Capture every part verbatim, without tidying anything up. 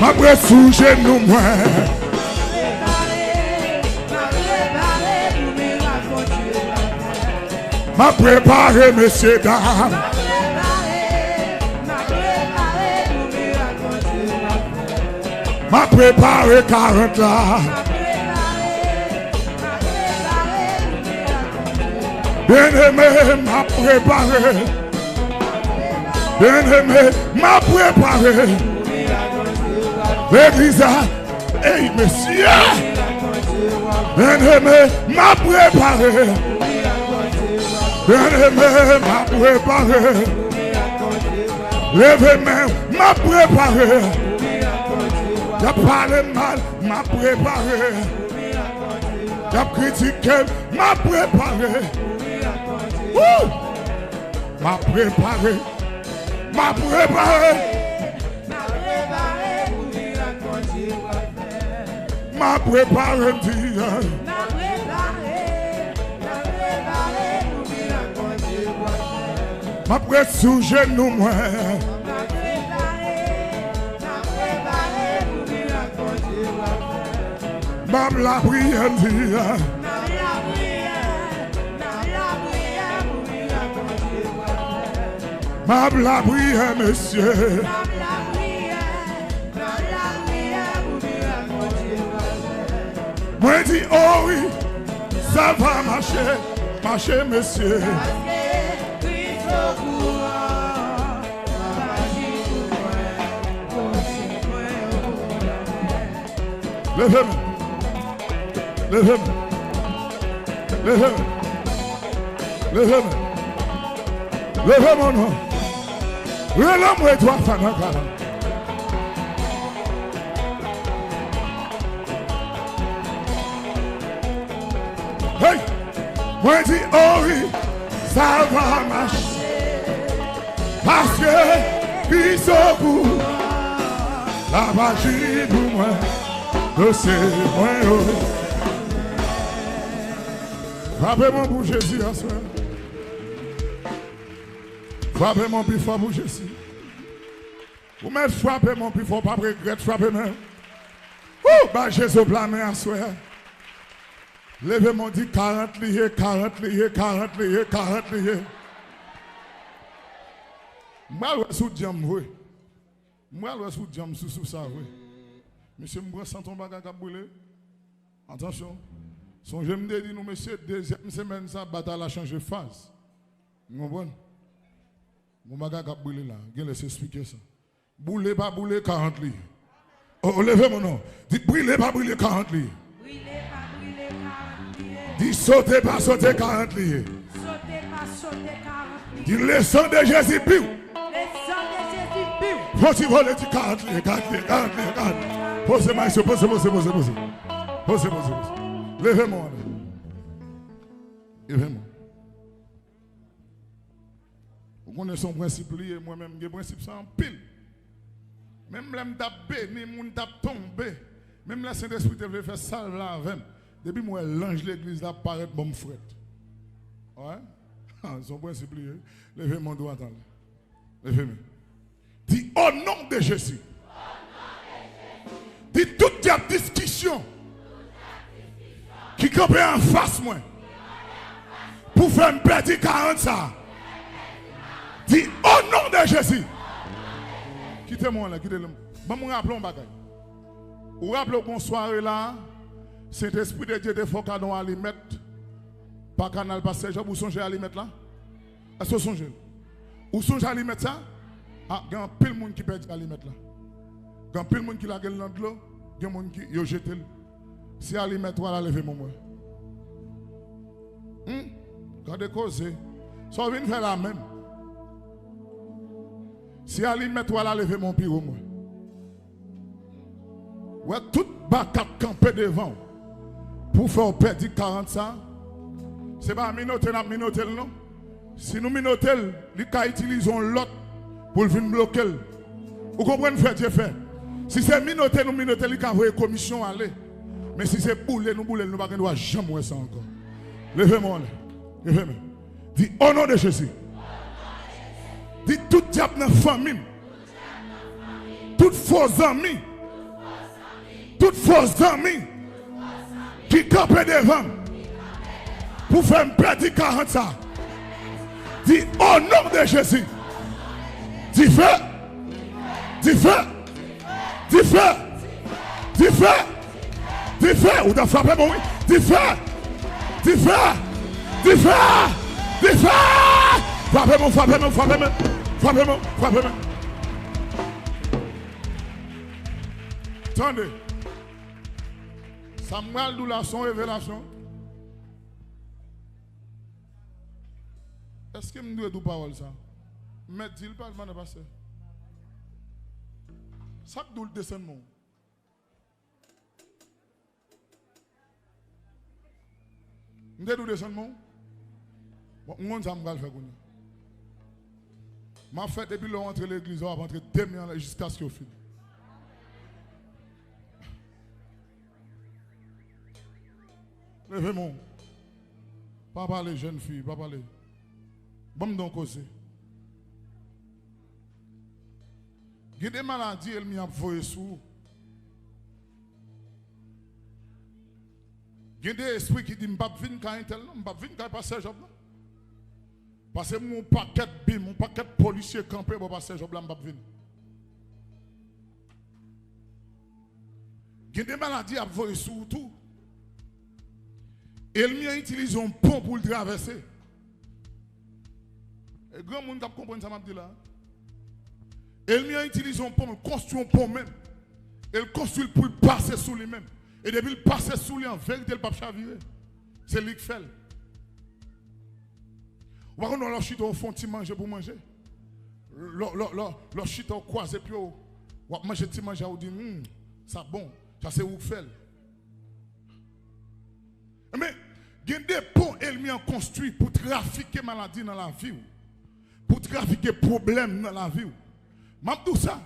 M ap ret sou jenou mwen. M ap prepare, mesye dam. M ap prepare karant la. Byeneme, m ap prepare. Byeneme, m ap prepare. Legliz la, ey, mesye. Byeneme, m ap prepare. Byeneme, m ap prepare. Leve men, m ap prepare. Y ap pale m mal, m ap prepare. Y ap kritike m, m ap prepare. Woo! M ap prepare. M ap prepare. M ap prepare, m di. M ap ret sou jenou mwen. M ap lapriyè, m di. M ap lapriyè, mesye. Mwen di, o wi, sa va mache, mache, mesye. Leve men. Leve men. Leve men. Leve men. Leve men non. Rele mwen twa fwa nan kay la. Hey! Mwen di, o wi, sa va mache. Paske Kris sekou l ap aji pou mwen. Dosye mwen yo. Frape men w pou Jezi aswè. Frape men w pi fò pou Jezi. Ou mèt frape men w pi fò, w p ap regrèt frape men w. Woo! Ba Jezi w pla men aswè. Leve men w, di, karant li ye, karant li ye, karant li ye, karant li ye. M pral wè si w djanm vre. M pral wè si w djanm sou, sou sa vre. Mesye, m pran sant yon bagay k ap boule. Atansyon. Sonje m te di nou, mesye, dezyèm semèn sa, batay la chanje faz. Nou konprann? Gon bagay k ap boule la. Genlè se spikè sa. Boule pa boule, karant li ye. O, o, leve men w non. Di, brile pa brile, karant li ye. Brile pa brile, karant li ye. Di, sote pa sote, karant li ye. Sote pa sote, karant li ye. Di, le sang de Jésus pur. Le sang de Jésus pur. Fò ti vole, di, karant li ye, karant li ye, karant li ye, karant li ye. Poze, maestro, poze, poze, poze, poze. Poze, poze, poze. Leve men w anlè. Leve men w. Ou konnen se yon prensip li ye, mwen menm, m gen prensip sa anpil. Menm lè m t ap beni, moun t ap tonbe. Menm lè Sentespri te vle fè sa l vle avè m. Depi m wè lanj legliz la ap parèt, ban m frèt. Wè? Se yon prensip li ye. Leve men w dwat anlè. Leve men. Di, o non de Jezi. Di, tout dyab diskisyon ki kanpe anfas mwen pou fè m pèdi karant sa. Di, o non de Jezi. Kite mwen la, kite l. Ban m raple yon bagay. Ou raple w gon sware la, Sentespri de Dye te fè w kado yon alimèt pa kanal Pastè Job, ou sonje alimèt la? Èske w sonje l? Ou sonje alimèt sa? A, gen anpil moun ki pèdi alimèt la. Gen anpil moun ki lage l nan dlo, gen moun ki, yo jete l. Si alimèt ou a la, leve men w mwen. Hmm? Gade koze. Sa w vin fè la menm? Si alimèt ou a la, leve men w pi wo mwen. Wè tout baka k kanpe devan w pou fè w pèdi karant sa. Se pa minote n ap minote l non. Si nou minote l, li ka itilize yon lòt pou l vin bloke l. Ou konprann, frè Dyefè? Si se minote nou minote l, li ka voye komisyon ale. Men si se boule nou boule l, nou pa gen dwa janm wè sa ankò. Leve men w anlè. Leve men. Di, o non de Jezi. Di, tout dyab nan fanmi m, tout fo zanmi Tout fo zanmi ki kanpe devan m pou fè m pèdi karant sa, di, o non de Jezi, dife, dife, dife, dife, dife. Ou ta frape mwen, wi. Dife, dife, dife, dife. Frape mwen, frape mwen, frape mwen, frape mwen, frape mwen. Tande. Sa m pral di w la se yon revelasyon. Èske m dwe di w pawòl sa? M mèt di l pa, pa nan pastè. Sa k di w l desann men w? M te di w desann men w? Bon, m konn sa m pral fè kounye a. M ap fè depi lè w antre legliz la, w ap antre de men anlè jiskaske w fini. Leve men w. Pa pale, jèn fi, pa pale. Ban m di w yon koze. Gen de maladi ènmi an ap voye sou ou. Gen de espri ki di, "M p ap vin kay entèl non, m p ap vin kay pastè Jòb non. Paske m wè yon pakèt bim, yon pakèt polisye kanpe bò pastè Jòb la, m p ap vin." Gen de maladi ap voye sou ou tou. Ènmi an itilize yon pon pou l travèse. E granmoun k ap konprann sa m ap di la. Ènmi an itilize yon pon, l konstwi yon pon menm. E l konstwi l pou l pase sou li menm. E depi l pase sou li, an verite, l p ap chavire. Se li k fè l. Ou pa konn lè w chita, w fè yon ti manje pou manje. Lè, lè, lè, lè w chita, w kwaze pye w, w ap manje ti manje a, w di, "Hum, sa bon." Sa se ou k fè l. Men, gen de pon ènmi an konstwi pou trafike maladi nan lavi w, pou trafike pwoblèm nan lavi w. M ap di w sa,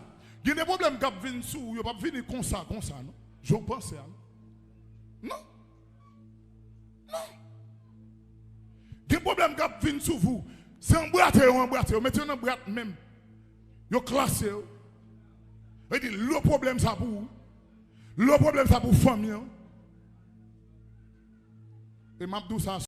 gen de pwoblèm k ap vin sou ou, yo p ap vini konsa, konsa, non. Jan w panse a, non. Non. Non. Gen pwoblèm k ap vin sou ou. Se anbrate yo, anbrate yo. Mete yo nan brat menm. Yo klase yo. Yo di, lo pwoblèm sa pou ou. Lo pwoblèm sa pou fanmi an. E m ap di w sa,